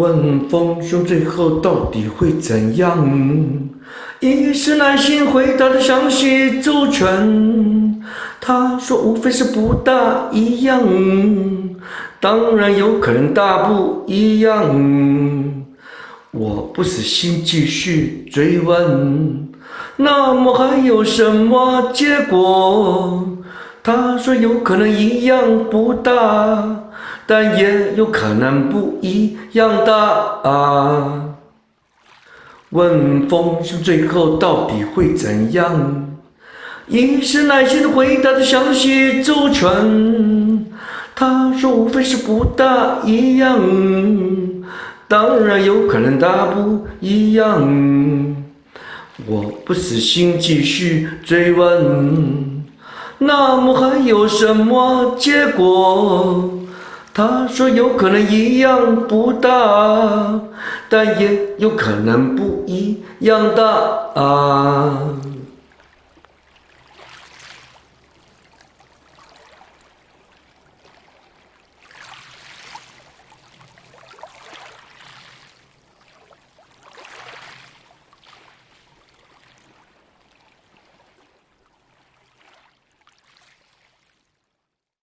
問豐兄最後到底會怎樣？醫師耐心回答的詳細周全。他說無非是不大一樣，當然有可能大不一樣。我不死心繼續追問，那麼還有什麼結果？他說有可能一樣不大，但也有可能不一樣大啊。問豐兄最後到底會怎樣？醫師耐心的回答的詳細周全。他說無非是不大一樣，當然有可能大不一樣。我不死心繼續追問，那麼還有什麼結果？他說有可能一樣不大，但也有可能不一樣大啊。